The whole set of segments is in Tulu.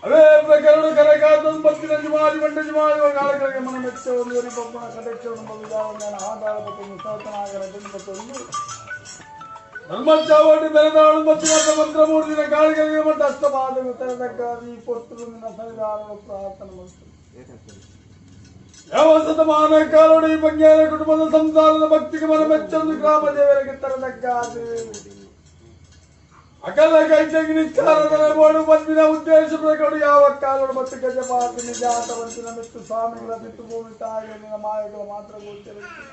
ಅವೇ ಪ್ರಕರಣ ಕರಕಾದ ಪತ್ತಿನ ಜುಮಾದಿ ಬಂಡ ಜುಮಾದಿ ಕಾಲಗಳಿಗೆ ಮನ ಮೆಚ್ಚ ಒಂದು ವರಿ ಪಪ್ಪನ ಕಟಕ್ಷವನ್ನು ಆಧಾರ ಪತ್ತೊಂದು ಸೌತನಾಗರ ಪತ್ತೊಂದು ಧರ್ಮಚಾವಟಿ ಬೆಳೆದಾಳು ಬತ್ತಿನ ಮಂತ್ರ 3 ದಿನ ಕಾಲಗಳಿಗೆ ಮತ್ತು ಅಷ್ಟಪಾದ ತರತಕ್ಕ ಈ ಪೊತ್ತು ನಿನ್ನ ಸನ್ನಿಧಾನ ಪ್ರಾರ್ಥನೆ ಮಾಡ್ತೀನಿ. ಯಾವ ಶತಮಾನ ಕಾಲೋಡಿ ಈ ಬಂಗ್ಯಾರ ಕುಟುಂಬದ ಸಂಸಾರದ ಭಕ್ತಿಗೆ ಮನ ಮೆಚ್ಚೊಂದು ಗ್ರಾಮ ದೇವರಿಗೆ ತರತಕ್ಕಾದ ಅಕಲ ಕೈಚಗಿ ನಿಚ್ಚಾರದ ಬೋಡು ಬಂದಿನ ಉದ್ದೇಶ ಪ್ರಕರಣ ಯಾವ ಕಾಲೋಡು ಮತ್ತು ಗಜಪಾತ ನಿಜಾತ ವಂತಿನ ಮೆತ್ತು ಸ್ವಾಮಿಗಳ ಬಿತ್ತು ಭೂಮಿ ತಾಯಿಯ ನಿನ್ನ ಮಾಯಗಳ ಮಾತ್ರ ಗೋಚರಿಸಿದ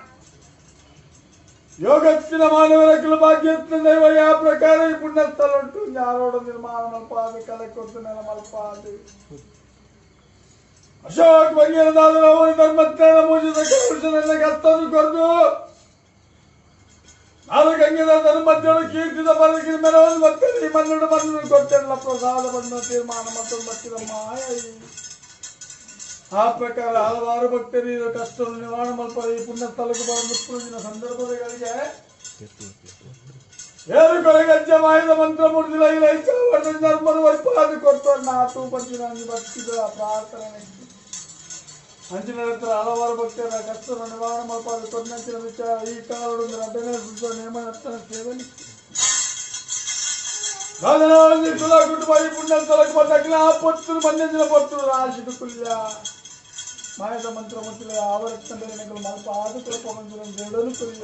ಯೋಗತ್ತಿನ ಮಾನವರ ಕುಲ ಭಾಗ್ಯತ್ತಿನ ದೈವ ಯಾವ ಪ್ರಕಾರ ಈ ಪುಣ್ಯಸ್ಥಲ ಉಂಟು ಜ್ಞಾನೋಡ ನಿರ್ಮಾಣ ಮಲ್ಪಾದ ಕಲೆ ಕೊಟ್ಟು ನೆಲ ಮಲ್ಪಾದ ಅಶೋಕ್ ಬಂಗೇರದಾದರವರು ಧರ್ಮತ್ಯಾಗ ಪೂಜಿತ ಕರುಷನೆಲ್ಲ ಕರ್ತನು ಕೊರದು ನಾನು ಗಂಗೆದ ಧರ್ಮತ್ಯಳು ಕೀರ್ತಿದ ಬಲಗಿನ ಮೆರವನು ಮತ್ತೆ ಈ ಮನ್ನಡು ಮನ್ನಡು ಕೊಟ್ಟೆಲ್ಲ ಪ್ರಸಾದ ಬಂದ ತೀರ್ಮಾನ ಮತ್ತು ಮತ್ತಿದ ಮಾಯ. ಆ ಪ್ರಕಾರ ಹಲವಾರು ಭಕ್ತರು ಇದು ಕಷ್ಟ ನಿವಾರಣೆ ಮಲ್ಪ ಈ ಪುಣ್ಯ ಸ್ಥಳಕ್ಕೆ ಬರುವ ಪೂಜಿನ ಸಂದರ್ಭಗಳಿಗೆ ಏರು ಕೊಲೆಗಜ್ಜ ಮಾಯದ ಮಂತ್ರ ಮುರಿದಿಲ್ಲ ಇಲ್ಲ ಧರ್ಮರು ವೈಪಾದ ಕೊಟ್ಟು ನಾತು ಪಂಚಿನ ಭಕ್ತಿಗಳ ಪ್ರಾರ್ಥನೆ ಅಂಚಿನ ಹತ್ರ ಹಲವಾರು ಭಕ್ತರ ಕಷ್ಟ ನಿವಾರಣೆ ಮಲ್ಪಾದ ಕೊನ್ನಂಚಿನ ವಿಚಾರ ಈ ಕಾಲಡು ಅಡ್ಡನೆ ನೇಮ ಸೇವನೆ ಕುಲ ಕುಟುಂಬ ಈ ಪುಣ್ಯ ಸ್ಥಳಕ್ಕೆ ಬಂದಾಗಲ ಆ ಪೊತ್ತರು ಮಂಜಂಜಿನ ಪೊತ್ತರು ರಾಶಿದು ಕುಲ್ಯ ಮಾಯದ ಮಂತ್ರ ಮುತ್ತಿಲ ಆವರತ್ನ ಬೇರೆಗಳು ಮಲ್ಪ ಆದು ಕುಲಪ ಮಂಜುನ ಬೇಡಲು ಕುಲ್ಯ.